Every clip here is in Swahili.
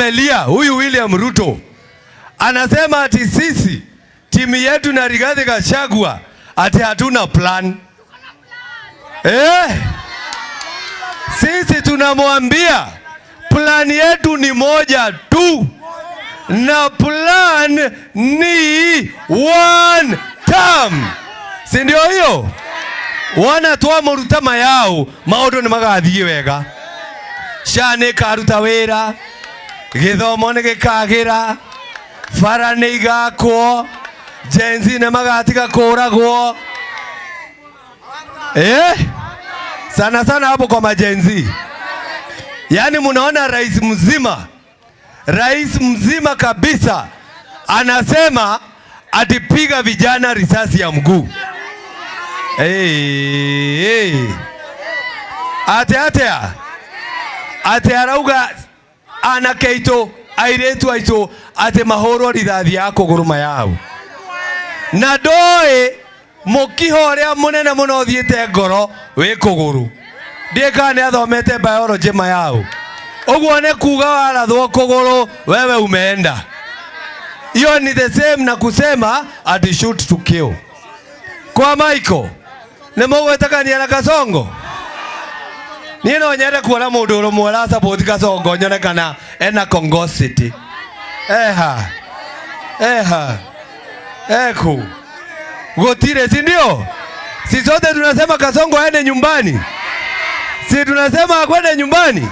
Amelia huyu William Ruto anasema ati sisi timu yetu na Rigathi Gachagua ati hatuna plan. Eh? Sisi tunamwambia plan yetu ni moja tu, na plan ni one term, si ndio hiyo? Wana twamuruta mayau maundu ni magathie wega. SHA nĩ ĩkaruta wĩra, gĩthomo nĩ gĩkagĩra, bara nĩ igakwo, Gen Z nĩ magatiga kũragwo. Eh? Sana sana hapo kwa maGen Z. Yaani munaona rais mzima kabisa anasema atipiga vijana risasi ya mguu. Hey, hey. Ate atea ate arauga anake aitũ airĩtu aitũ atĩ mahũrwo rithathi ya kũgũrũ mayau na ndoĩ mũkiho ũrĩa mũnene mũno ũthiĩte ngoro wĩ kũgũrũ. Ndiĩ kana nĩ athomete biology mayau. Ũguo nĩ kuga warathwo kũgũrũ wewe umeenda. Hiyo ni the same na kusema ati shoot to kill. Kwa Michael nĩ mũgwĩtĩkania na Kasongo? Niĩ no nyende kuona mũndũ ũrũmwe ũrasupport Kasongo nyone kana ena congosity. Eha eha eku gutire, si ndio? Si sote tunasema Kasongo aende nyumbani? Si tunasema akwende nyumbani?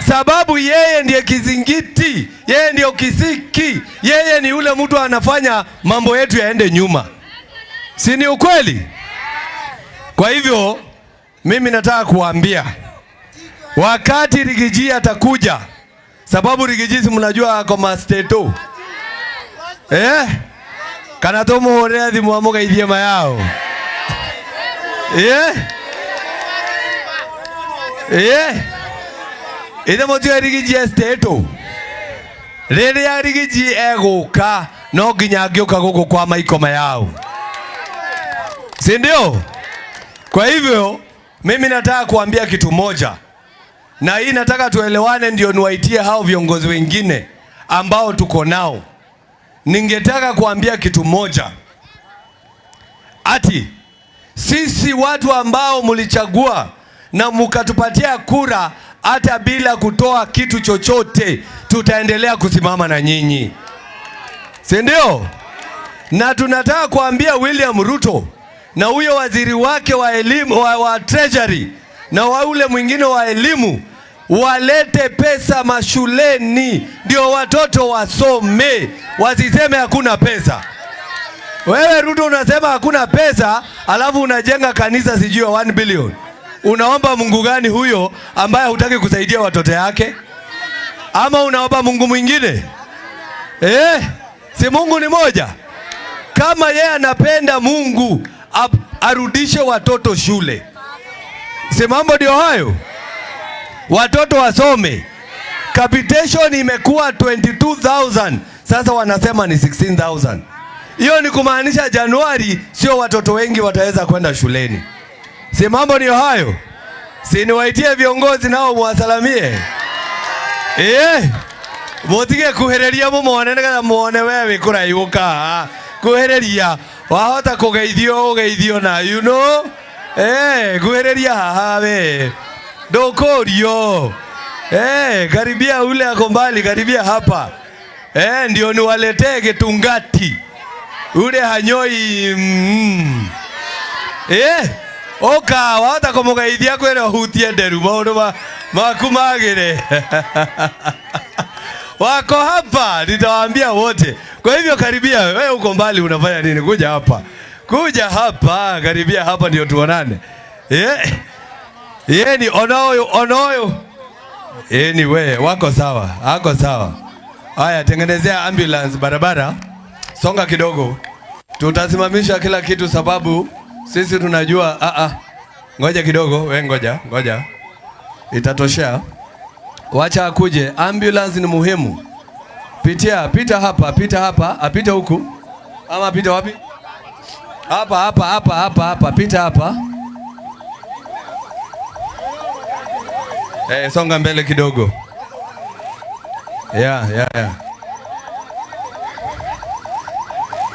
Sababu yeye ndiye kizingiti, yeye ndiyo kisiki, yeye ni yule mtu anafanya mambo yetu yaende nyuma, si ni ukweli? Kwa hivyo mimi nataka kuambia wakati Riggy G atakuja, sababu Riggy G si mnajua ako masteto, eh, kana tumuhurire thimu amugeithie mayao, eh eh, ithe mutiwe Riggy G esteto. Riria Riggy G eguka no nginya angĩũka gũkũ kwa Michael Mayau, si ndio? Kwa hivyo mimi nataka kuambia kitu moja, na hii nataka tuelewane, ndio niwaitie hao viongozi wengine ambao tuko nao. Ningetaka kuambia kitu moja, ati sisi watu ambao mlichagua na mkatupatia kura hata bila kutoa kitu chochote, tutaendelea kusimama na nyinyi, si ndio? Na tunataka kuambia William Ruto na huyo waziri wake wa elimu, wa treasury na wa ule mwingine wa elimu walete pesa mashuleni ndio watoto wasome, wasiseme hakuna pesa. Wewe Ruto unasema hakuna pesa, alafu unajenga kanisa sijui ya 1 billion. Unaomba Mungu gani huyo ambaye hutaki kusaidia watoto yake? Ama unaomba Mungu mwingine? Eh, si Mungu ni moja? Kama yeye anapenda Mungu arudishe watoto shule. Si mambo ndio hayo? Watoto wasome. Capitation imekuwa 22,000. Sasa wanasema ni 16,000. Hiyo ni kumaanisha Januari sio watoto wengi wataweza kwenda shuleni. Si mambo ndio hayo? Si niwaitie viongozi nao mwasalamie. Eh? Mutige kuhereria mumone nigetha muone we wi kuraihu ka. Kuhereria wahota kugeithio ugeithio na you know. Eh, kuhereria haha we. Ndukurio. Eh, karibia ule ako mbali, karibia hapa. Eh, ndio niwaletee gitungati. Ule hanyoi. Eh, oka wahota kumugeithia kwira hutie nderu maundu maku magire. Wako hapa, nitawaambia wote. Kwa hivyo karibia, wewe uko mbali unafanya nini? Kuja hapa. Kuja hapa, karibia hapa ndio tuonane. Eh. Ye ni onoyo, onoyo. Anyway, wako sawa, wako sawa. Haya, tengenezea ambulance barabara. Songa kidogo. Tutasimamisha kila kitu sababu sisi tunajua. Ngoja kidogo, we ngoja, ngoja. Itatoshea. Wacha akuje. Ambulance ni muhimu. Pitia, pita hapa, pita hapa, apite huku. Ama pita wapi? Hapa, hapa, hapa, hapa, hapa, pita hapa. Songa mbele kidogo. Yeah.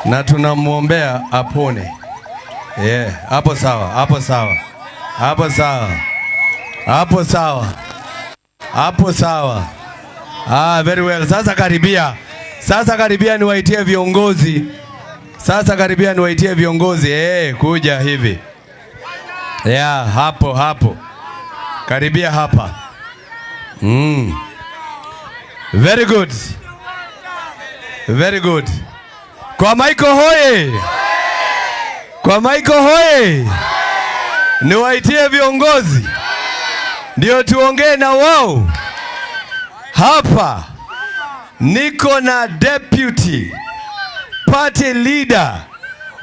Na tunamwombea apone. Yeah, hapo sawa, hapo sawa. Hapo sawa. Hapo sawa. Hapo sawa. Ah, very well. Sasa karibia. Sasa karibia niwaitie viongozi. Sasa karibia niwaitie viongozi. Kuja hivi. Yeah, hapo hapo. Karibia hapa. Very good. Very good. Kwa Michael hoye. Kwa Michael hoye. Niwaitie viongozi ndio tuongee na wao. Hapa niko na deputy party leader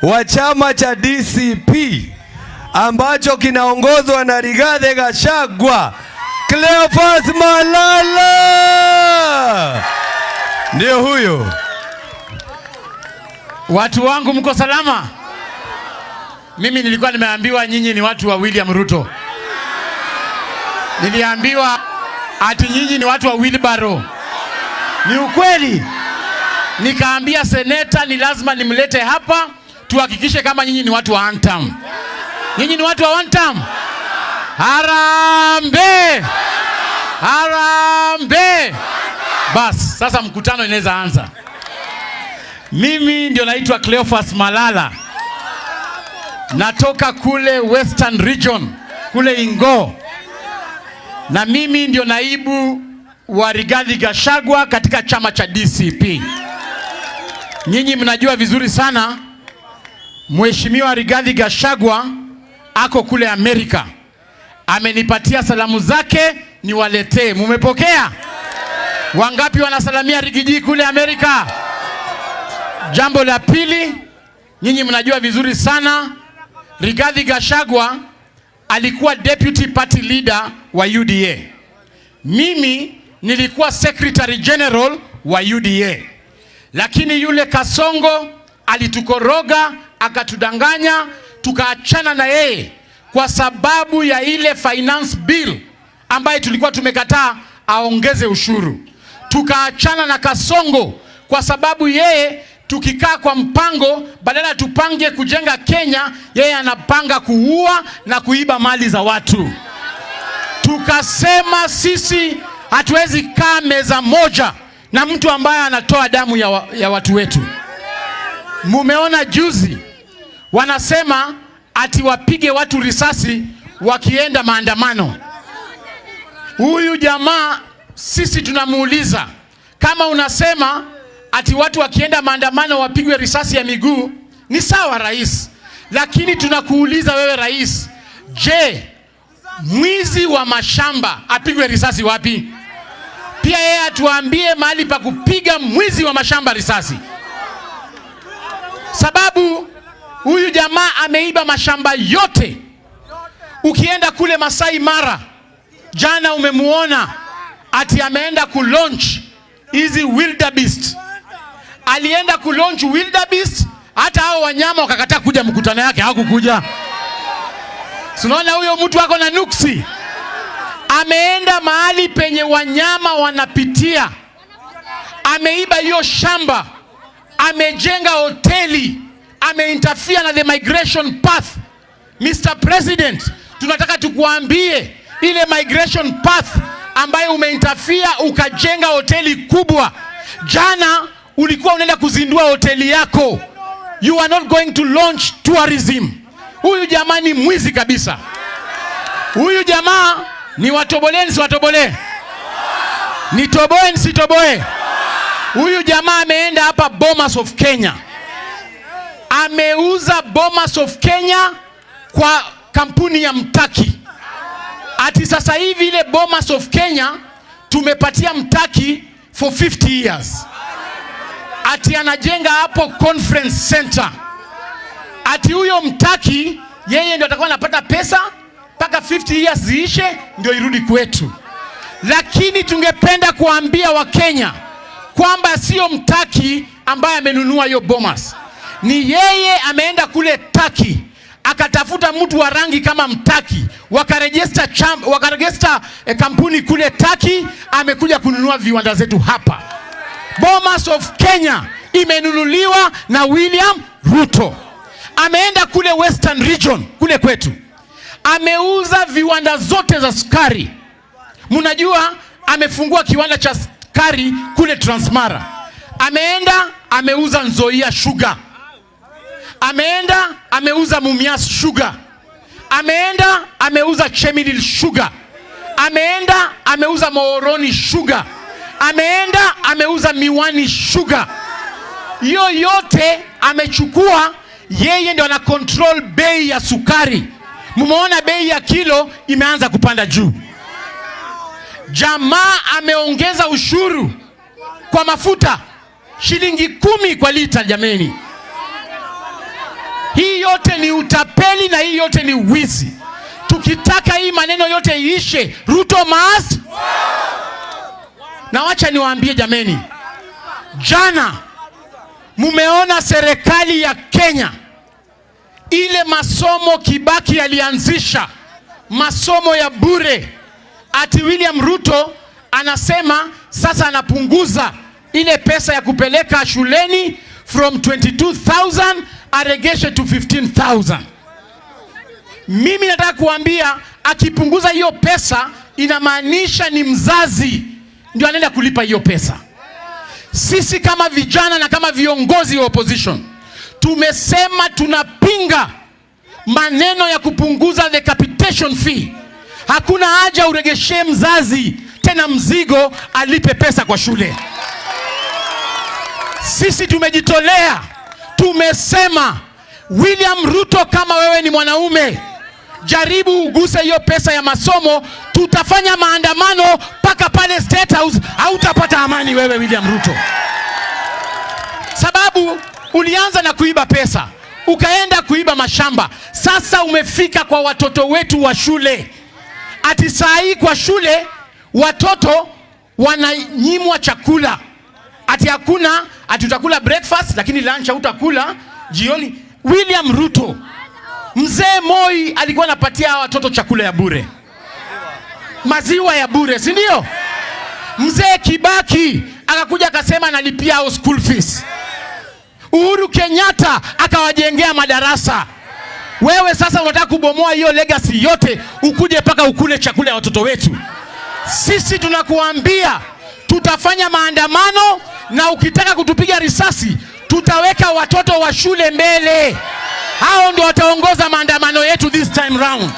wa chama cha DCP ambacho kinaongozwa na Rigathi Gachagua, Cleophas Malala ndio huyo. Watu wangu mko salama? Mimi nilikuwa nimeambiwa nyinyi ni watu wa William Ruto. Niliambiwa ati nyinyi ni watu wa wheelbarrow. Ni ukweli? Nikaambia seneta ni lazima nimlete hapa tuhakikishe kama nyinyi ni watu wa one term. Nyinyi ni watu wa one term? Harambee! Harambee! Bas, sasa mkutano inaweza anza. Mimi ndio naitwa Cleophas Malala. Natoka kule Western Region, kule Ingo. Na mimi ndio naibu wa Rigathi Gachagua katika chama cha DCP. Nyinyi mnajua vizuri sana Mheshimiwa Rigathi Gachagua ako kule Amerika. Amenipatia salamu zake niwaletee. Mumepokea? Wangapi wanasalamia Riggy G kule Amerika? Jambo la pili, nyinyi mnajua vizuri sana Rigathi Gachagua alikuwa deputy party leader wa UDA. Mimi nilikuwa secretary general wa UDA. Lakini yule Kasongo alitukoroga, akatudanganya, tukaachana na yeye kwa sababu ya ile finance bill ambaye tulikuwa tumekataa aongeze ushuru. Tukaachana na Kasongo kwa sababu yeye tukikaa kwa mpango, badala tupange kujenga Kenya, yeye anapanga kuua na kuiba mali za watu. Tukasema sisi hatuwezi kaa meza moja na mtu ambaye anatoa damu ya watu wetu. Mumeona juzi wanasema ati wapige watu risasi wakienda maandamano. Huyu jamaa sisi tunamuuliza, kama unasema ati watu wakienda maandamano wapigwe risasi ya miguu, ni sawa rais, lakini tunakuuliza wewe rais, je, mwizi wa mashamba apigwe risasi wapi? Pia yeye atuambie mahali pa kupiga mwizi wa mashamba risasi, sababu huyu jamaa ameiba mashamba yote. Ukienda kule Masai Mara jana umemuona ati ameenda kulaunch hizi wildebeest. Alienda kulaunch wildebeest, hata hao wanyama wakakataa kuja mkutano yake, hawakukuja. Tunaona huyo mtu ako na nuksi. Ameenda mahali penye wanyama wanapitia, ameiba hiyo shamba, amejenga hoteli, ameinterfere na the migration path. Mr. President, tunataka tukuambie ile migration path ambayo umeinterfere ukajenga hoteli kubwa. Jana ulikuwa unaenda kuzindua hoteli yako. You are not going to launch tourism. Huyu jamaa ni mwizi kabisa. Huyu jamaa ni watobolee nisiwatobolee? Nitoboe nisitoboe? Huyu jamaa ameenda hapa Bomas of Kenya, ameuza Bomas of Kenya kwa kampuni ya Mtaki. Ati sasa hivi ile Bomas of Kenya tumepatia Mtaki for 50 years. Ati anajenga hapo conference center. Ati huyo Mtaki yeye ndio atakuwa anapata pesa mpaka 50 years ziishe ndio irudi kwetu. Lakini tungependa kuambia Wakenya kwamba sio Mtaki ambaye amenunua hiyo Bomas, ni yeye ameenda kule Turkey. Akatafuta mtu wa rangi kama Mturkey, wakaregister kampuni kule Turkey, amekuja kununua viwanda zetu hapa. Bomas of Kenya imenunuliwa na William Ruto. Ameenda kule Western Region, kule kwetu, ameuza viwanda zote za sukari. Mnajua amefungua kiwanda cha sukari kule Transmara. Ameenda ameuza Nzoia Sugar, ameenda ameuza Mumias Sugar, ameenda ameuza Chemelil Sugar, ameenda ameuza Muhoroni Sugar, ameenda ameuza Miwani Sugar. Hiyo yote amechukua yeye, ndio ana control bei ya sukari. Mumeona bei ya kilo imeanza kupanda juu. Jamaa ameongeza ushuru kwa mafuta shilingi 10 kwa lita. Jameni, hii yote ni utapeli na hii yote ni wizi. Tukitaka hii maneno yote iishe, Ruto must. Na wacha niwaambie jameni, jana mumeona serikali ya Kenya, ile masomo Kibaki alianzisha, masomo ya bure, ati William Ruto anasema sasa anapunguza ile pesa ya kupeleka shuleni from 22,000 aregeshe to 15,000. Mimi nataka kuambia, akipunguza hiyo pesa inamaanisha ni mzazi ndio anaenda kulipa hiyo pesa. Sisi kama vijana na kama viongozi wa opposition tumesema tunapinga maneno ya kupunguza the capitation fee. Hakuna haja uregeshe mzazi tena mzigo alipe pesa kwa shule. Sisi tumejitolea, tumesema William Ruto, kama wewe ni mwanaume, jaribu uguse hiyo pesa ya masomo, tutafanya maandamano mpaka pale State House, hautapata amani wewe William Ruto, sababu ulianza na kuiba pesa, ukaenda kuiba mashamba, sasa umefika kwa watoto wetu wa shule. Ati saa hii kwa shule watoto wananyimwa chakula, ati hakuna, ati utakula breakfast lakini lunch hautakula jioni. William Ruto, mzee Moi alikuwa anapatia hawa watoto chakula ya bure, maziwa ya bure, si ndio? Mzee Kibaki akakuja akasema analipia hao school fees. Uhuru Kenyatta akawajengea madarasa. Wewe sasa unataka kubomoa hiyo legacy yote, ukuje mpaka ukule chakula ya watoto wetu. Sisi tunakuambia tutafanya maandamano, na ukitaka kutupiga risasi tutaweka watoto wa shule mbele. Hao ndio wataongoza maandamano yetu this time round.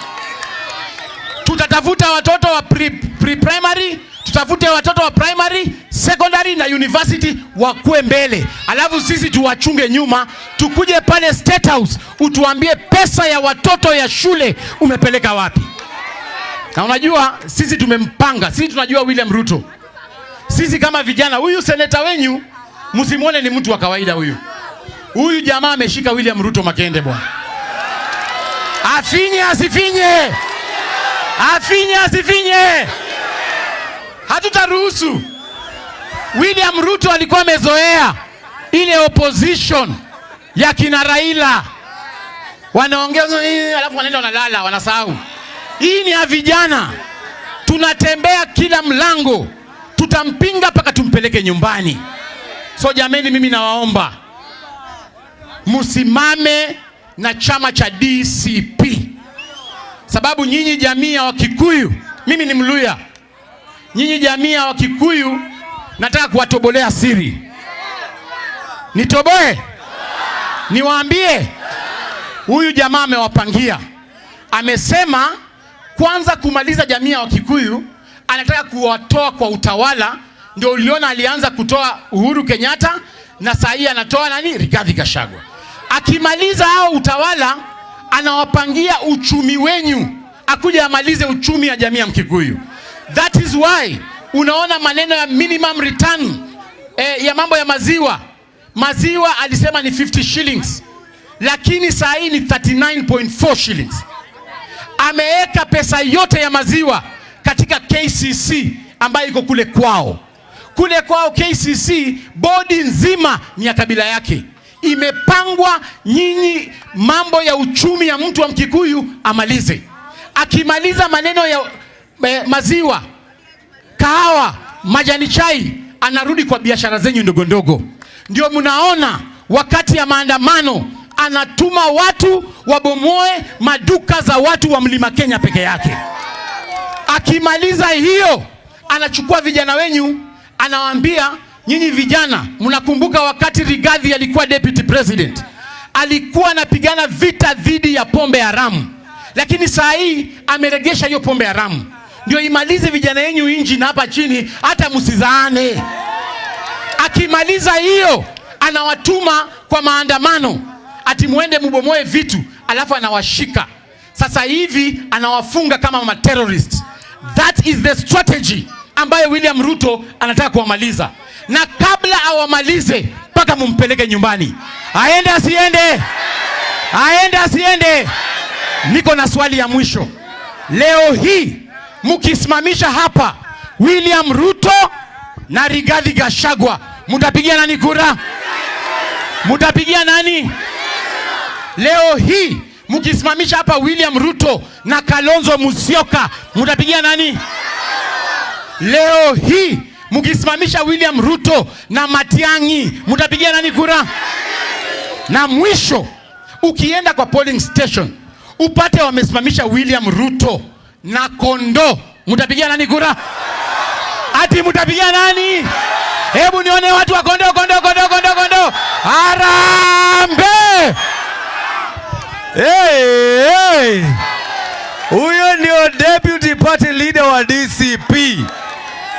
Tutatafuta watoto wa pre-primary, tutafute watoto wa primary, secondary na university wakuwe mbele, alafu sisi tuwachunge nyuma, tukuje pale State House utuambie pesa ya watoto ya shule umepeleka wapi. Na unajua sisi tumempanga, sisi tunajua William Ruto. Sisi kama vijana, huyu seneta wenyu msimwone ni mtu wa kawaida huyu. Huyu jamaa ameshika William Ruto makende bwana. Afinye asifinye, afinye asifinye, hatutaruhusu. William Ruto alikuwa amezoea ile opposition ya kina Raila, wanaongea alafu wanaenda wanalala, wanasahau. Hii ni ya vijana, tunatembea kila mlango, tutampinga mpaka tumpeleke nyumbani. So jameni, mimi nawaomba msimame na chama cha DCP, sababu nyinyi jamii ya Wakikuyu, mimi ni Mluya, nyinyi jamii ya Wakikuyu, nataka kuwatobolea siri. Nitoboe? Niwaambie, huyu jamaa amewapangia, amesema kwanza kumaliza jamii ya Wakikuyu, anataka kuwatoa kwa utawala. Ndio uliona alianza kutoa Uhuru Kenyatta na saa hii anatoa nani? Rigathi Gachagua. Akimaliza hao utawala, anawapangia uchumi wenyu, akuja amalize uchumi ya jamii ya Mkikuyu. That is why unaona maneno ya minimum return, ya mambo ya maziwa. Maziwa alisema ni 50 shillings, lakini saa hii ni 39.4 shillings. Ameweka pesa yote ya maziwa katika KCC ambayo iko kule kwao. Kule kwao KCC, bodi nzima ni ya kabila yake. Imepangwa nyinyi mambo ya uchumi ya mtu wa Mkikuyu amalize. Akimaliza maneno ya maziwa, kahawa, majani chai, anarudi kwa biashara zenyu ndogo ndogo. Ndio mnaona wakati ya maandamano anatuma watu wabomoe maduka za watu wa Mlima Kenya peke yake. Akimaliza hiyo, anachukua vijana wenyu, anawaambia, "Nyinyi vijana, mnakumbuka wakati Rigathi alikuwa deputy president, alikuwa anapigana vita dhidi ya pombe haramu, lakini saa hii ameregesha hiyo pombe haramu, ndio imalize vijana yenyu inji na hapa chini, hata msizaane." Akimaliza hiyo, anawatuma kwa maandamano ati muende mubomoe vitu, alafu anawashika. Sasa hivi anawafunga kama ma terrorist. That is the strategy ambayo William Ruto anataka kuwamaliza, na kabla awamalize mpaka mumpeleke nyumbani. Aende asiende? Aende asiende? Niko na swali ya mwisho. Leo hii mkisimamisha hapa William Ruto na Rigathi Gachagua, mutapigia nani kura? Mutapigia nani? Leo hii mkisimamisha hapa William Ruto na Kalonzo Musyoka, mutapigia nani? Leo hii mkisimamisha William Ruto na Matiang'i, mutapigia nani kura? Na mwisho, ukienda kwa polling station upate wamesimamisha William Ruto na kondoo, mutapigia nani kura? Ati mutapigia nani? Hebu nione watu wa kondoo, kondoo, kondoo, kondoo, kondoo. Harambee! Hey, hey. Huyo ndio deputy party leader wa DCP,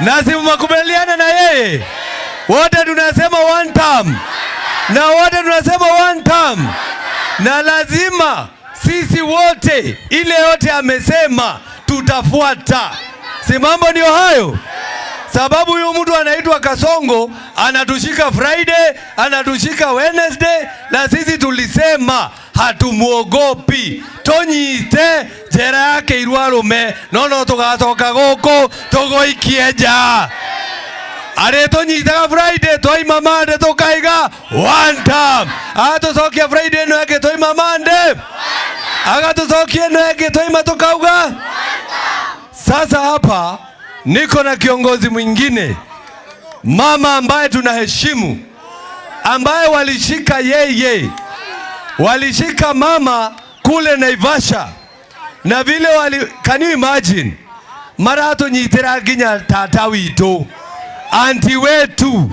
na si mnakubaliana na yeye? Wote tunasema one term, na wote tunasema one term, na lazima sisi wote ile yote amesema tutafuata. Si mambo ndio hayo? Sababu huyu mtu anaitwa Kasongo anatushika Friday, anatushika Wednesday, na sisi tulisema hatumuogopi. Tonyite njera yake irwarume no no tugacoka guku tugoikie nja. Arĩtũnyitaga Friday, twaima Monday tukaiga one term. Agatucokia Friday ĩno ĩngĩ, twaima Monday, agatucokia ĩno ĩngĩ, twaima tukauga. Sasa hapa niko na kiongozi mwingine, mama ambaye tunaheshimu, ambaye walishika yeye, walishika mama kule Naivasha na vile wali, can you imagine, maratunyitira nginya tata witũ, auntie wetu,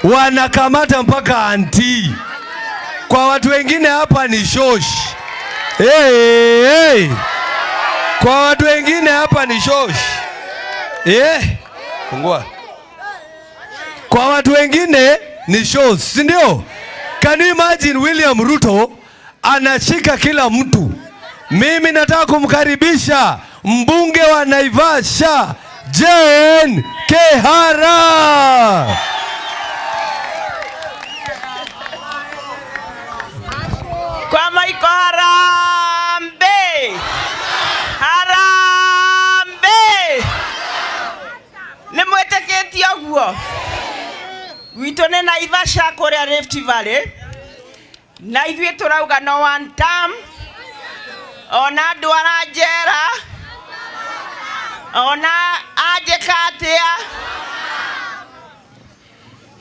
wanakamata mpaka auntie. Kwa watu wengine hapa ni shosh. Hey, hey. Kwa watu wengine hapa ni shosh. Fungua. Kwa watu wengine ni shosh, si ndio? Can you imagine William Ruto anashika kila mtu? Mimi nataka kumkaribisha mbunge wa Naivasha, Jane Kehara. Kwa maiko, harambee, harambee! Nĩ mwĩtĩkĩtie ũguo gwitũ nĩ Naivasha kũrĩa Rift Valley, na ithuĩ tũrauga no one term, ona ndwara njera, ona anjĩka atĩa.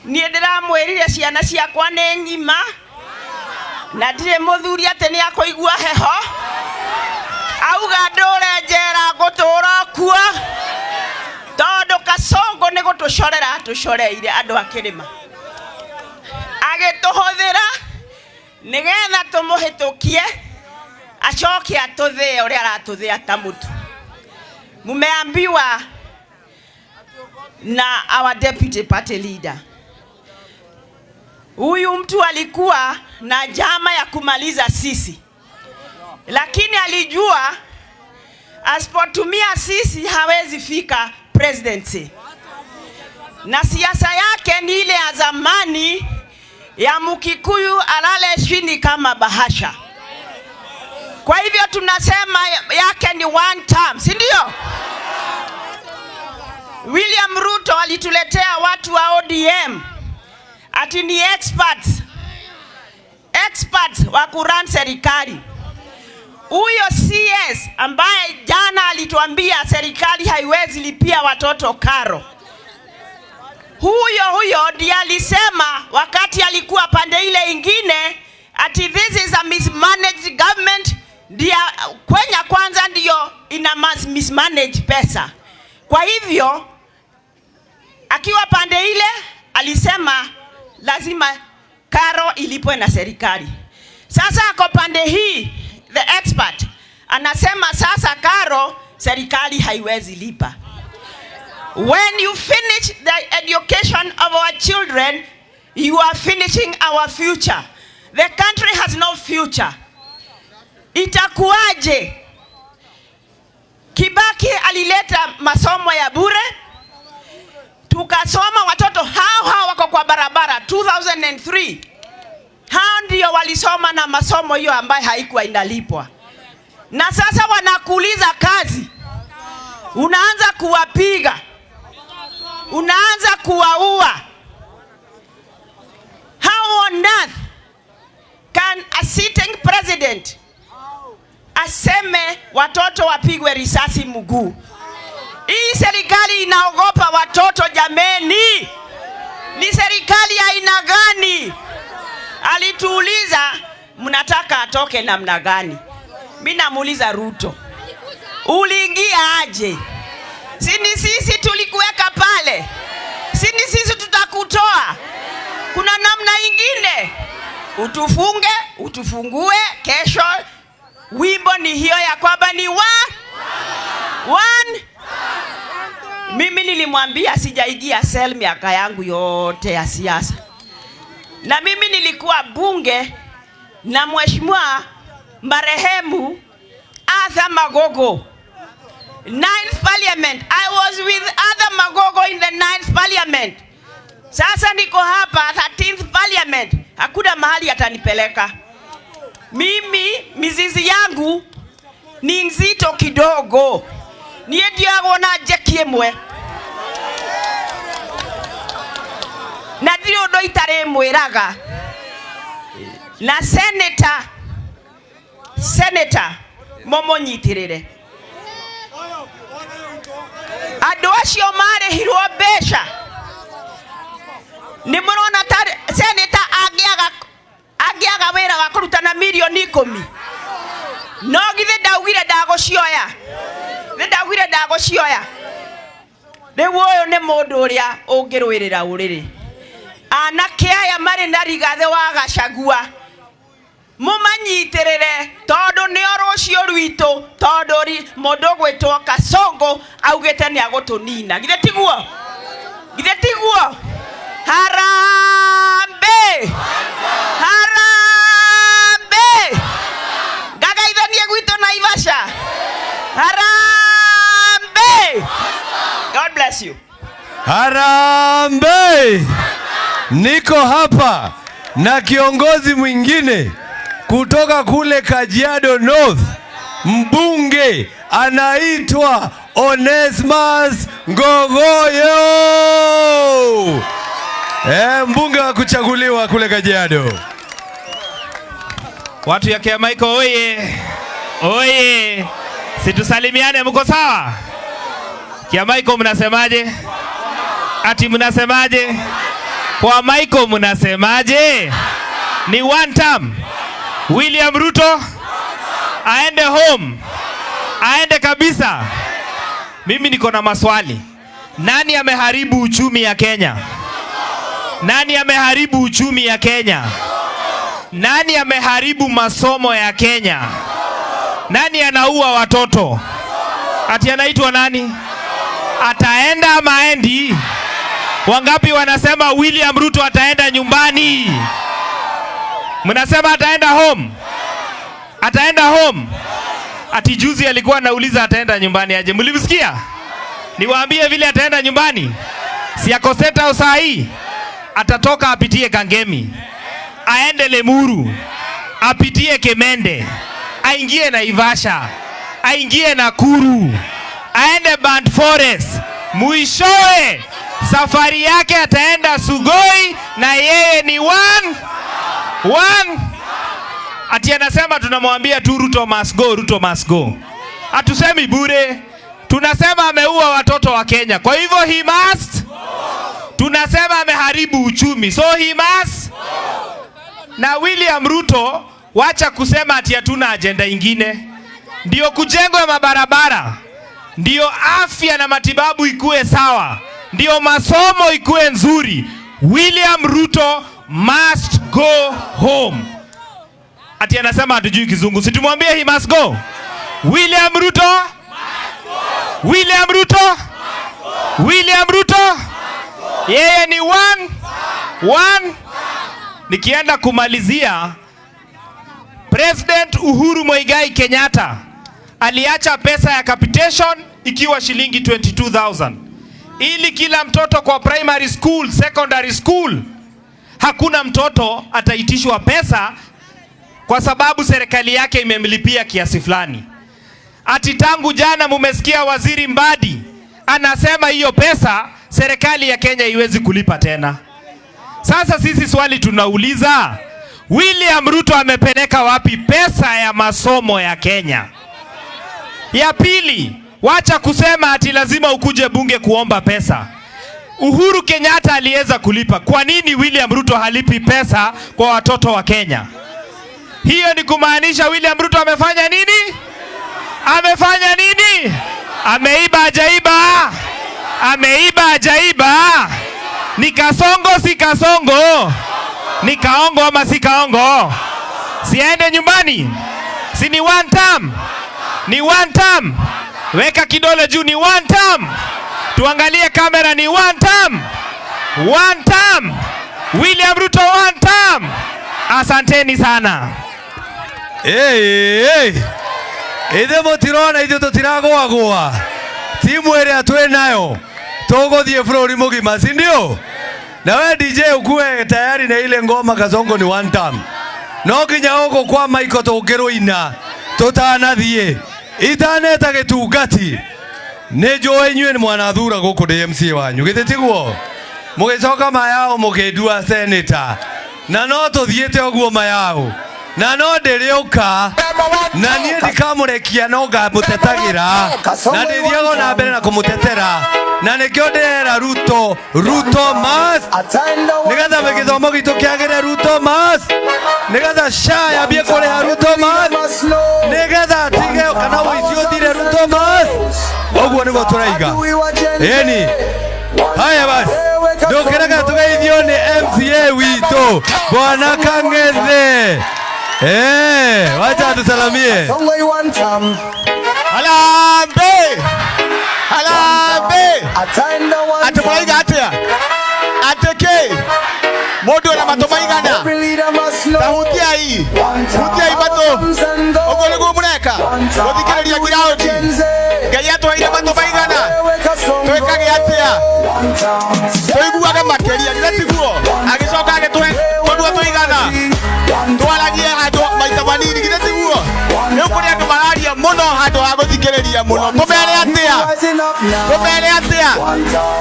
Niĩ ndĩramwĩrire ciana ciakwa nĩ ng'ima na ndirĩ mũthuri atĩ nĩ akũigua heho. Auga ndũre njera, ngũtũra kuo, tondũ Kasongo nĩ gũtũcorera atũcoreire andũ a kĩrĩma, agĩtũhũthĩra nĩgetha tũmũhĩtũkie, acoke atũthĩe ũrĩa aratũthĩa ta mũtu. Mumeambiwa na our deputy party leader, huyu mtu alikuwa na njama ya kumaliza sisi, lakini alijua asipotumia sisi hawezi fika presidency, na siasa yake ni ile ya zamani ya Mkikuyu alale chini kama bahasha. Kwa hivyo tunasema yake ni one term, si ndio? William Ruto alituletea watu wa ODM ati ni experts. Experts wa kurun serikali. Huyo CS ambaye jana alituambia serikali haiwezi lipia watoto karo, huyo huyo ndiye alisema wakati alikuwa pande ile ingine ati this is a mismanaged government. Ndiye Kenya Kwanza ndiyo ina mismanage pesa. Kwa hivyo akiwa pande ile alisema lazima karo ilipwe na serikali. Sasa ako pande hii, the expert anasema sasa karo serikali haiwezi lipa. When you finish the education of our children, you are finishing our future. The country has no future. Itakuwaje? Kibaki alileta masomo ya bure, tukasoma, watoto hao hao wako kwa barabara 2003. Hao ndio walisoma na masomo hiyo ambayo haikuwa inalipwa, na sasa wanakuuliza kazi, unaanza kuwapiga, unaanza kuwaua. How on earth can a sitting president aseme watoto wapigwe risasi mguu? Hii serikali inaogopa watoto jameni. Ni serikali aina gani? Alituuliza, mnataka atoke namna gani? Mi namuuliza Ruto, uliingia aje? Si ni sisi tulikuweka pale? Si ni sisi tutakutoa? Kuna namna ingine? Utufunge, utufungue kesho. Wimbo ni hiyo ya kwamba ni wa one. Mimi nilimwambia sijaingia cell miaka yangu yote ya siasa, na mimi nilikuwa bunge na mheshimiwa marehemu Arthur Magogo. Ninth Parliament. I was with Arthur Magogo in the ninth Parliament. Sasa niko hapa 13th Parliament. Hakuna mahali atanipeleka. Mimi mizizi yangu ni nzito kidogo. Niĩ ndiagwo na njeki ĩmwe na ndirĩ ũndũ itarĩ mwĩraga. Na senator mũmũnyitĩrĩre. Andũ acio marĩhirwo mbeca, nĩ mũrona ta senator angĩaga wĩra wa kũruta na mirioni 10? No githĩ ndaugire ndagũcioya? Nĩ ndaugire ndagũcioya. Rĩu ũyũ nĩ mũndũ ũrĩa ũngĩrũĩrĩra ũrĩrĩ. Anake aya marĩ na Rigathĩ wa Gachagua, mũmanyitĩrĩre tondũ nĩo rũciũ rwitũ, tondũ mũndũ ũgwĩtwo Kasongo augĩte nĩ agũtũnina. Githĩ tiguo? Githĩ tiguo? Harambee! Harambee! Ngagaithanie gwitũ Naivasha. Harambee! God bless you. Harambee! Niko hapa na kiongozi mwingine kutoka kule Kajiado North, mbunge anaitwa Onesmus Ngogoyo. Mbunge wa kuchaguliwa kule Kajiado. Watu ya Kiamaiko oye! Oye! Situsalimiane, mko sawa? Kiamaiko mnasemaje? Ati mnasemaje? Kwa Michael mnasemaje? Ni one term. William Ruto aende home, aende kabisa. Mimi niko na maswali. Nani ameharibu uchumi ya Kenya? Nani ameharibu uchumi ya Kenya? Nani ameharibu masomo ya Kenya? Nani anaua watoto? Ati anaitwa nani? Ataenda ama aendi? Wangapi wanasema William Ruto ataenda nyumbani? Mnasema ataenda home? Ataenda home? Ati juzi alikuwa anauliza ataenda nyumbani aje? Mlimsikia? Niwaambie vile ataenda nyumbani. Si ako State House saa hii? Atatoka apitie Kangemi, aende Limuru, apitie Kimende, aingie Naivasha, aingie Nakuru, aende Burnt Forest, mwishowe safari yake ataenda Sugoi, na yeye ni one, one. Ati anasema tunamwambia tu Ruto must go, Ruto must go. Hatusemi bure. Tunasema ameua watoto wa Kenya. Kwa hivyo he must. Tunasema ameharibu uchumi. So he must. Na William Ruto, wacha kusema ati hatuna ajenda ingine. Ndio kujengwa mabarabara, ndio afya na matibabu ikue sawa, ndio masomo ikue nzuri. William Ruto must go home. Ati anasema hatujui Kizungu, si tumwambie he must go. William Ruto, William Ruto, William Ruto, yeye ni one, one. Nikienda kumalizia, President Uhuru Muigai Kenyatta aliacha pesa ya capitation ikiwa shilingi 22,000 ili kila mtoto kwa primary school, secondary school, hakuna mtoto ataitishwa pesa kwa sababu serikali yake imemlipia kiasi fulani. Ati tangu jana mumesikia Waziri Mbadi anasema hiyo pesa serikali ya Kenya iwezi kulipa tena. Sasa sisi swali tunauliza, William Ruto amepeleka wapi pesa ya masomo ya Kenya? Ya pili, wacha kusema ati lazima ukuje bunge kuomba pesa. Uhuru Kenyatta aliweza kulipa. Kwa nini William Ruto halipi pesa kwa watoto wa Kenya? Hiyo ni kumaanisha William Ruto amefanya nini? Amefanya nini? Ameiba hajaiba? Ameiba hajaiba? Ni kasongo si kasongo? Ni kaongo ama si kaongo? Siende nyumbani? Si ni one term? Ni one term. Weka kidole juu, ni one term. Tuangalie kamera, ni one term. One term. William Ruto one term. Asanteni sana. Hey, hey. Ithe mutirona ithuĩ tũtiragũagũa timu ĩrĩa twĩ nayo tũgũthiĩ bũrũri mũgima, si ndio? Na we DJ ukuwe tayari na ile ngoma Kasongo ni one term. No nginya gũkũ kwa Michael tũngĩrũina tũtanathiĩ itaneta gĩtungati nĩ njũĩ inyuĩ nĩ mwanathura gũkũ ndĩ MCA wanyu, githĩ tiguo? Mũgĩcoka mayao mũkĩndua senator, na no tũthiĩte ũguo mayao na no ndĩrĩũka na niĩ ndikamũrekia no ngamũtetagĩra na ndĩthiaga na mbere na kũmũtetera, na nĩkĩo ndĩrera Ruto, Ruto must, nĩgetha gĩthomo gitũ kĩagĩre, Ruto must, nĩgetha SHA yambie kũrĩha, Ruto must, nĩgetha tige kana ũici ũthire, Ruto must. Ũguo nĩguo tũraiga. Ĩni haya basi, ndũkĩreke tũgeithio nĩ MCA witũ Bwana Kang'ethe. Wacha tusalamie. Harambee! Harambee! Atĩ mũraiga atĩa? Atĩ kĩ? Mũndũ ena matũ maigana? Ta hutiai. Hutiai matũ. Ũguo nĩguo mũreka? Gũthikĩrĩria ground. Ngai atũheire matũ maigana? Twĩkage atĩa? Tũiguage makĩria, githĩ tiguo? Agĩcoka agĩtũhe tũnua tũigana? Twaragie handũ maita manini, githĩ tiguo? Rĩu kũrĩ andũ mararia mũno handũ ha gũthikĩrĩria mũno. Tũmere atĩa? Tũmere atĩa?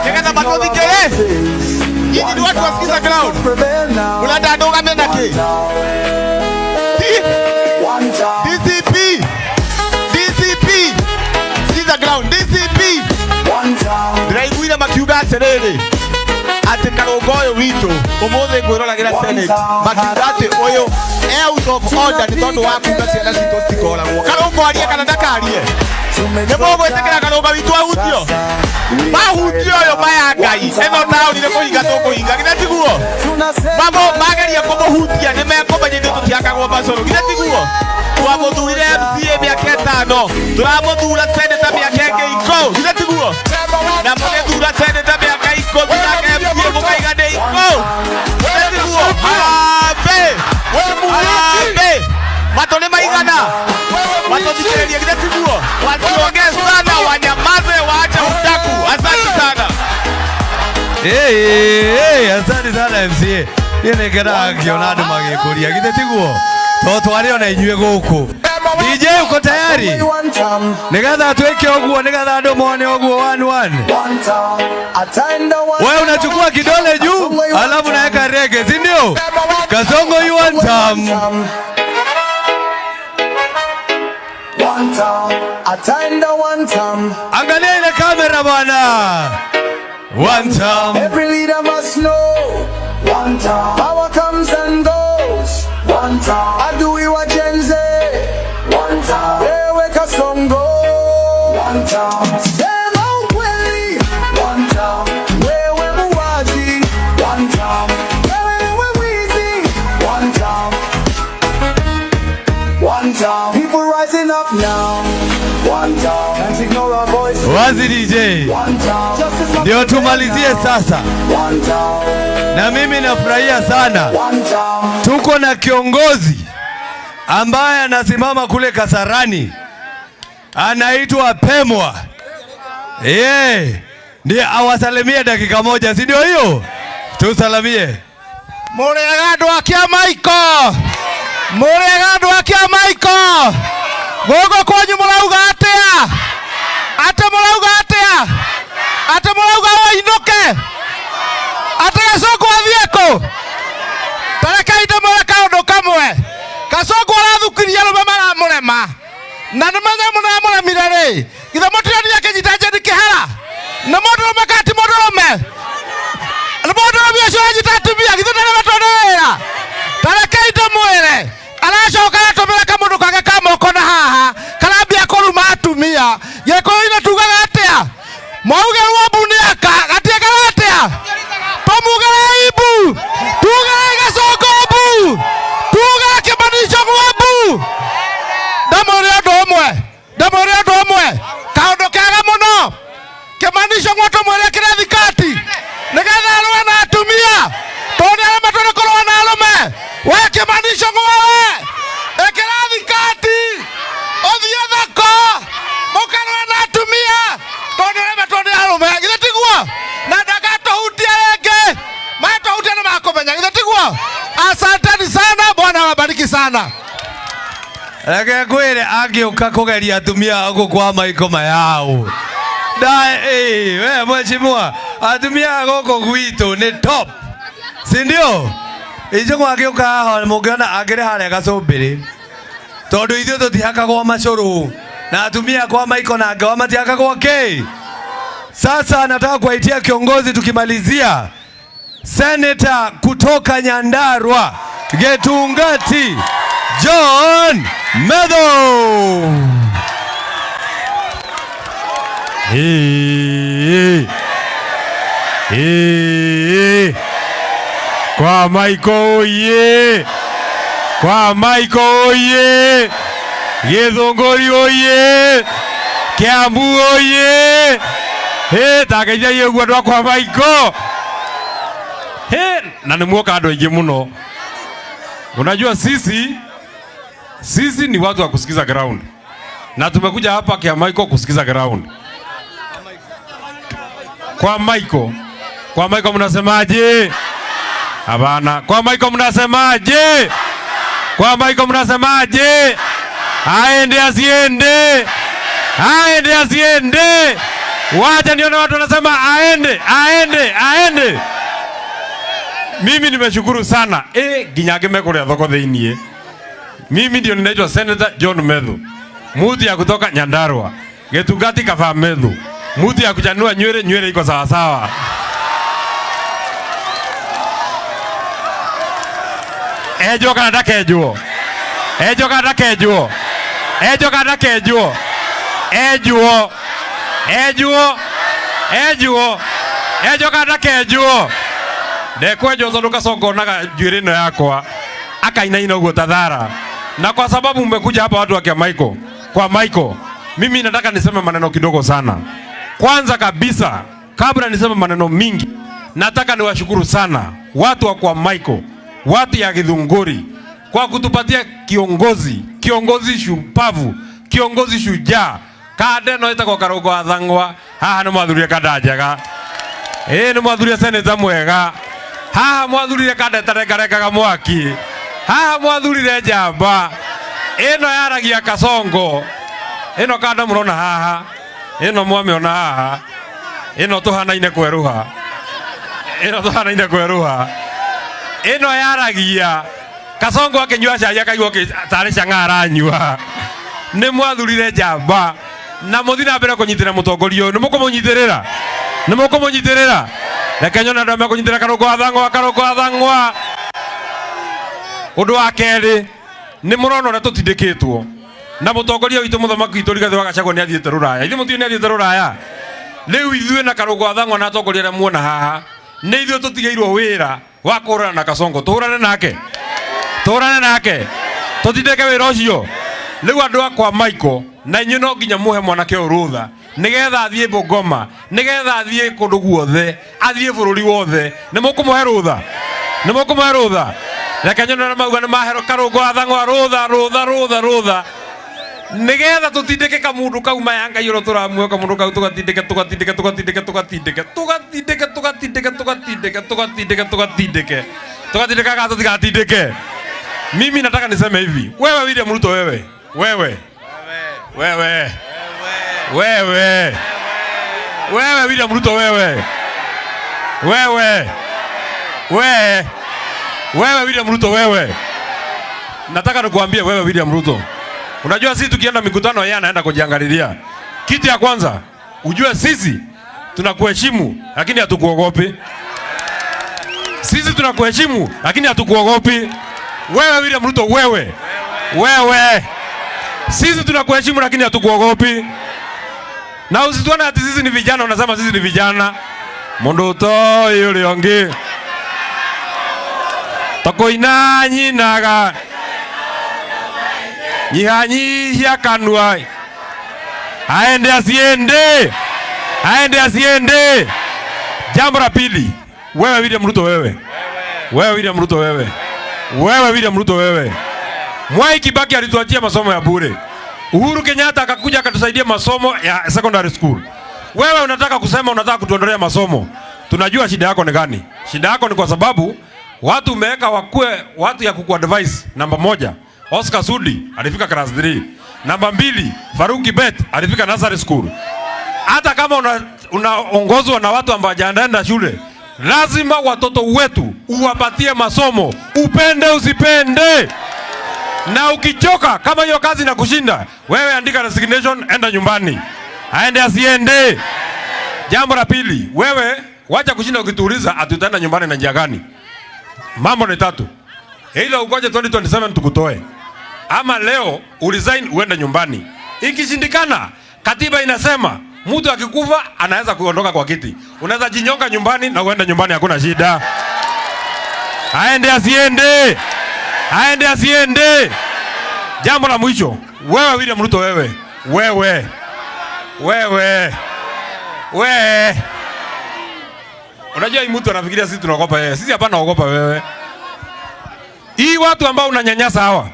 Nĩgetha matũthikĩrĩ? Nyinyi ni watu wasikiza ground. Mũrenda ndũgame na kĩ? DCP. DCP. Sikiza ground. DCP. Ndĩraiguire makiuga atĩrĩrĩ atĩ karũngo ũyũ witũ ũmũthĩ ngwĩroragĩra Senate makiuga atĩ ũyũ e out of order nĩ tondũ wa kuga ciana citũ citikoragwo. Karũngo arie kana ndakarie? Nĩ mũgwĩtĩkĩra karũngo witũ ahutio? Mahutio ũyũ maya Ngai ĩno taũni nĩ kũhinga tũkũhinga, githĩ tiguo? Mamo mageria kũmũhutia nĩ mekũmenya ithuĩ tũtiakagwo macũrũ, githĩ tiguo? Twamũthurire MCA mĩaka 5, tũramũthura seneta mĩaka ĩngĩ 10, githĩ tiguo? Na mũgĩthura seneta mĩaka 10 nake MCA mũkaiga nĩ 10, githĩ tiguo? Harambee! Harambee! Matũ nĩ maigana? Matũthikĩrĩrie, githĩ tiguo? Wasiongee sana, wanyamaze, waache udaku. Asante sana. Hey, hey, asante sana MCA. Niĩ nĩ ngenaga ngĩona andũ magĩkũria, githĩ tiguo? To twarĩ ona inyuĩ gũkũ. DJ uko tayari? Nĩgetha twĩke ũguo, nĩgetha andũ mone ũguo one one. Wewe unachukua kidole juu, alafu naweka rege, si ndio? Kasongo you one time. Ataenda one time. Angalia ile kamera bwana. One time. Every leader must know. One time. Power comes and goes. One time. Adui wa Gen Z. One time. Wewe Kasongo. One time. Sema ukweli. One time. Wewe muuaji. One time. Wewe mwizi. One time. One time. People rising up now. One time. Can't ignore our voices. Wazi DJ. One time. Justice must Ndio tumalizie sasa. One time. Na mimi nafurahia sana. One time. Tuko na kiongozi ambaye anasimama kule Kasarani, anaitwa Pemwa. Yeye ndiye awasalimie dakika moja, si ndio hiyo? Tusalamie. Mũrĩega andũ a Kĩamaiko, mũrĩega andũ a Kĩamaiko, gũkũ kwanyu mũrauga atĩa? Atĩ mũrauga atĩa? Atĩ mũrauga ũinũke? Atĩ Gacũngũ athiĩ kũ? Ta rekei ndĩmwĩre kaũndũ kamwe. Gacũngũ arathukirie arũme maramũrema, na nĩ menya mũramũremire rĩ, githĩ mũtironire akĩnyita Jane Kĩhara? Nĩ mũndũrũme kana ti mũndũrũme? Nĩ mũndũrũme ũcio anyita atumia, githĩ ndaremetwo nĩ wĩra? Ta rekei ndĩmwĩre, aracoka aratũmĩra kamũndũ kake ka moko na haha karambia kũruma atumia. Gĩkũyũ-inĩ tugaga atĩa? Mwauge rwambu nĩ aka, gatiekaga atĩa? Tũmugĩre imbu, tugĩre Gacũngũ mbu, tugĩre Kĩmani Ichung'wa mbu. Ndamwĩre ũndũ ũmwe, ndamwĩre ũndũ ũmwe, kaũndũ kega mũno. Kĩmani Ichung'wa tũmwĩre ekĩre thikati nĩgetha arũe na atumia, tondũ nĩaremetwo nĩ kũrũa na arũme. We Kĩmani Ichung'wa we, ĩkĩra thikati ũthiĩ thoko mũkarũe na atumia, tondũ nĩaremetwo nĩ arũme. Githĩ tiguo? Na ndagatũhutia rĩngĩ, matũhutia nĩ makũmenya. Githĩ tiguo? Asanteni sana, Bwana awabariki sana. Reke ngwĩre angĩũka kũgeria atumia gũkũ kwa Maiko mayao. Da, we mheshimiwa, atumia gũkũ gwitũ nĩ top. Si ndio? Ichung'wa angĩũka haha mũngĩona angĩrĩ harĩa gacũmbĩrĩ. Tondũ ithuĩ tũtihakagwo macũrũ. Na atumia kwa Maiko na ngewa matihakagwo kĩ? Sasa nataka kuwaitia kiongozi tukimalizia. Senator kutoka Nyandarua, Gitungati John Methu. Hii. Hii. Kwa Maiko oye. Kwa Maiko oye. Githunguri oye. Kiambu oye. He, tageithia ũguo andũ a kwa Maiko. He, na nĩ muoka andũ aingĩ mũno. Unajua sisi ni watu wa kusikiza ground. Na tumekuja hapa Kiamaiko kusikiza ground. Kwa Maiko. Kwa Maiko mnasemaje? Hapana. Kwa Maiko mnasemaje? Kwa Maiko mnasemaje? Aende asiende? Aende asiende? Wacha nione watu wanasema aende, aende, aende. Mimi nimeshukuru sana. Nginya ngĩmekũrĩa thoko thĩiniĩ. Mimi ndio ninaitwa Senator John Methu. Mutu ya kutoka Nyandarua. Gitungati kava Methu. Mutu ya kuchanua nywele, nywele iko sawa sawa. Enjwo kana ndakenjwo? Enjwo kana ndakenjwo? Enjwo kana ndakenjwo? Enjwo. Enjwo. Enjwo. Enjwo kana ndakenjwo? Ndekwenjwo tondu Kasongo onaga njuĩrĩ ĩno yakwa akainaina ũguo ta thara. Na kwa sababu mmekuja hapa watu wa Kiamaiko, kwa Maiko, mimi nataka niseme maneno kidogo sana. Kwanza kabisa, kabla niseme maneno mingi, nataka niwashukuru sana watu wa kwa Maiko, watu ya Githunguri kwa kutupatia kiongozi, kiongozi shupavu, kiongozi shujaa. Kande no ĩtagwo Karũngo wa Thang'wa, haha nĩ mwathurire kanda njega. Nĩ mwathurire seneta mwega. Haha mwathurire kanda ĩtarengarengaga mwaki. Haha mwathurire njamba. Ĩno yaragia Kasongo. Ĩno kanda mũrona haha. Ĩno mwamĩona haha. Ĩno tũhanaine kwerũha. Ĩno tũhanaine kwerũha. Ĩno yaragia Kasongo akĩnyua cai akaigua tarĩ cang'aa aranyua. Nĩ mwathurire njamba. Na muthi na mbere kunyitira mutongoria uyu. Ni mukumunyitira? Ni mukumunyitira? Reke nyone andu mekunyitira Karungo wa Thang'wa, Karungo wa Thang'wa. Undu wa keri ni murona uria tutindikitwo na mutongoria witu muthamaki witu Rigathi wa Gachagua ni athiite ruraya. Ithuĩ mũtiũĩ nĩ athiĩte ruraya. Rĩu ithuĩ na Karungo wa Thang'wa na atongoria arĩa muona haha nĩ ithuĩ tũtigĩirwo wĩra wa kũhũrana na Kasongo. Tũhũrane nake, tũhũrane nake, tũtindĩke wĩra ũcio. Rĩu andũ akwa Michael na inyuĩ no nginya mũhe mwanake ũyũ rũtha nĩgetha athiĩ Bungoma, nĩgetha athiĩ kũndũ guothe, athiĩ bũrũri wothe. Nĩ mũkũmũhe rũtha? Nĩ mũkũmũhe rũtha? Reke nyone arĩa mauga nĩ mahe Karungo wa Thang'wa rũtha, rũtha, rũtha, rũtha, nĩgetha tũtindĩke kamundu kau maya Ngai ũrĩa tũramuoya kamundu kau tũgatindĩke, tũgatindĩke, tũgatindĩke, tũgatindĩke, tũgatindĩke, tũgatindĩke, tũgatindĩke, tũgatindĩke, tũgatindĩke, tũgatindĩke kana tũtigatindĩke. Mimi nataka niseme hivi, wewe William Ruto, wewe, wewe, wewe, wewe, wewe William Ruto, wewe, wewe, wewe, wewe William Ruto, wewe, nataka nikuambie wewe William Ruto, unajua sisi tukienda mikutano yeye anaenda kujiangalilia. Kitu ya kwanza, ujue sisi tunakuheshimu lakini hatukuogopi. Sisi tunakuheshimu lakini hatukuogopi. Wewe William Ruto, wewe, wewe, sisi tunakuheshimu lakini hatukuogopi. Na usituone ati sisi ni vijana, unasema sisi ni vijana. Mundu toi uri ongi tokoina nyinaga nyihanyihia kanua aende asiende, aende asiende. Jambo la pili, wewe William Ruto, wewe, wewe William Ruto, wewe, wewe William Ruto, wewe. Mwai Kibaki alituachia masomo ya bure. Uhuru Kenyatta akakuja akatusaidia masomo ya secondary school. Wewe unataka kusema unataka kutuondolea masomo. Tunajua shida yako ni gani. Shida yako ni kwa sababu watu umeweka wakue watu ya kukuadvise. Namba 1, Oscar Sudi alifika class 3. Namba 2, Farouk Kibet alifika nursery school. Hata kama unaongozwa na watu ambao hawajaenda shule, lazima watoto wetu uwapatie masomo, upende usipende. Na ukichoka kama hiyo kazi inakushinda, wewe andika resignation, enda nyumbani. Aende asiende. Jambo la pili, wewe wacha kushinda ukituuliza ati utaenda nyumbani na njia gani. Mambo ni tatu. Either ugoje 2027 tukutoe, ama leo uresign uende nyumbani. Ikishindikana, katiba inasema mtu akikufa anaweza kuondoka kwa kiti. Unaweza jinyonga nyumbani na uende nyumbani, hakuna shida. Aende asiende. Aende asiende. Jambo la mwisho, wewe William Ruto, wewe, wewe, wewe, wewe. Unajua hii mtu anafikiria sisi tunaogopa yeye. Sisi hapana ogopa wewe. Hii watu ambao unanyanyasa hawa,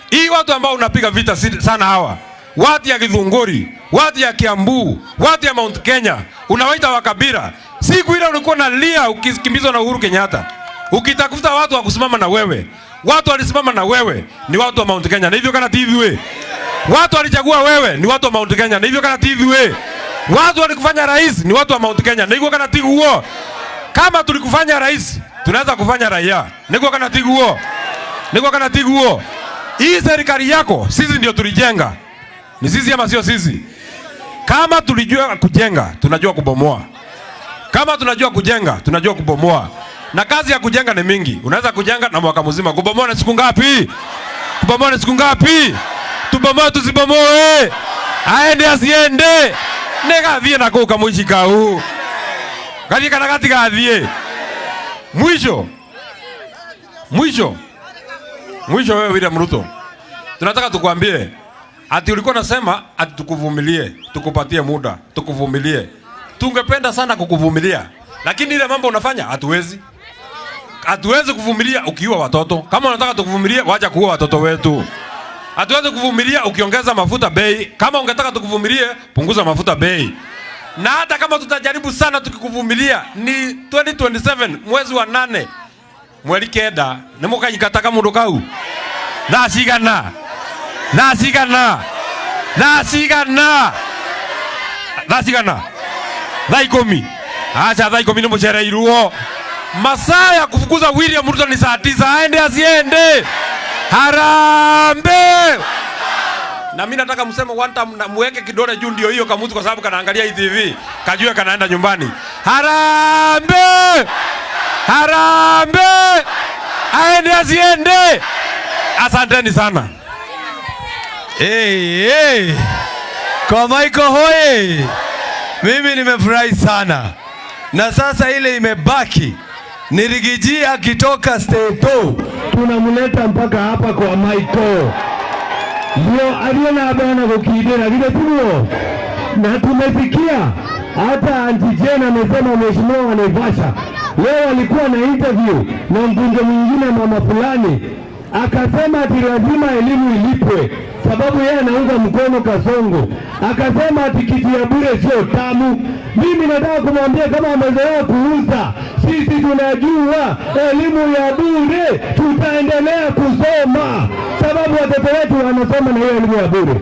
hii watu ambao unapiga vita sana hawa, watu ya Githunguri, watu ya Kiambu, watu ya Mount Kenya, unawaita wa kabila. Siku ile ulikuwa unalia ukikimbizwa na Uhuru Kenyatta, ukitafuta watu wa kusimama na wewe. Watu walisimama na wewe ni watu wa Mount Kenya, na hivyo kana TV we. Watu walichagua wewe ni watu wa Mount Kenya, na hivyo kana TV we. Watu walikufanya rais ni watu wa Mount Kenya, na hivyo kana TV huo. Kama tulikufanya rais, tunaweza kufanya raia. Niko kana TV huo. Niko kana TV huo. Hii serikali yako sisi ndio tulijenga. Ni sisi ama sio sisi? Kama tulijua kujenga, tunajua kubomoa. Kama tunajua kujenga, tunajua kubomoa. Na kazi ya kujenga ni mingi. Unaweza kujenga na mwaka mzima. Kubomoa ni siku ngapi? Kubomoa ni siku ngapi? Tubomoe tusibomoe? Aende asiende? Negathie na kuu kamwici kau. Gathie kana gatigathie. Mwisho. Mwisho. Mwisho wewe William Ruto. Tunataka tukwambie ati ulikuwa unasema ati tukuvumilie, tukupatie muda, tukuvumilie. Tungependa sana kukuvumilia, lakini ile mambo unafanya hatuwezi. Hatuwezi kuvumilia ukiua watoto. Kama unataka tukuvumilie, wacha kuua watoto wetu. Hatuwezi kuvumilia ukiongeza mafuta bei. Kama ungetaka tukuvumilie, punguza mafuta bei. Na hata kama tutajaribu sana tukikuvumilia, ni 2027 mwezi wa 8 mweri 9 nĩ mũkaingata mundu kau. Thaa cigana? Thaa cigana? Thaa cigana? Thaa cigana? Thaa 10. Acha thaa 10 nĩ mũcereirwo. Masaa ya kufukuza William Ruto ni saa 9. Aende asiende? Harambee! Na mimi nataka mseme one time na muweke kidole juu, ndio hiyo kamutu, kwa sababu kanaangalia hii TV, kajue kanaenda nyumbani. Harambee! Harambee! Aende asiende? Asanteni sana. Hey, hey. Kwa Michael hoye! Mimi nimefurahi sana, na sasa ile imebaki ni Riggy G akitoka States Tunamleta mpaka hapa kwa Michael, ndio aliye na bana kukidera vile tuo, na tumesikia hata Auntie Jane amesema mheshimiwa wa Naivasha leo alikuwa na interview na mbunge mwingine mama fulani, akasema ati lazima elimu ilipwe sababu yeye anaunga mkono Kasongo. Akasema ati kitu ya bure sio tamu. Mimi nataka kumwambia kama amezoea kuuza, sisi tunajua elimu ya bure, tutaendelea kusoma sababu watoto wetu wanasoma na hiyo elimu ya bure.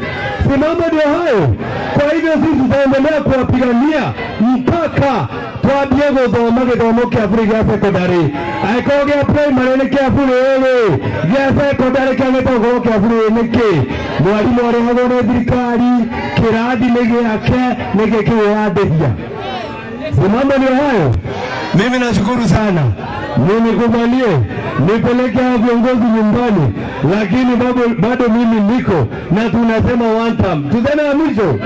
Si mambo ndio hayo? Kwa hivyo sisi tutaendelea kuwapigania mpaka twambie gũthoma gĩthomo kĩa bure gĩa secondary. Angĩkorwo gĩa primary nĩ kĩa bure rĩ, gĩa secondary kĩagĩte gũkorwo kĩa bure nĩkĩ? Mwarimũ arĩhagwo nĩ thirikari, kĩrathi nĩ gĩake, nĩkĩ kĩwĩyandĩthia? Si mambo ndio hayo? Mimi nashukuru sana. Sana ninikubalie nipeleke hao viongozi nyumbani, lakini bado, bado mimi niko na tunasema one term. Tuseme ya mwisho.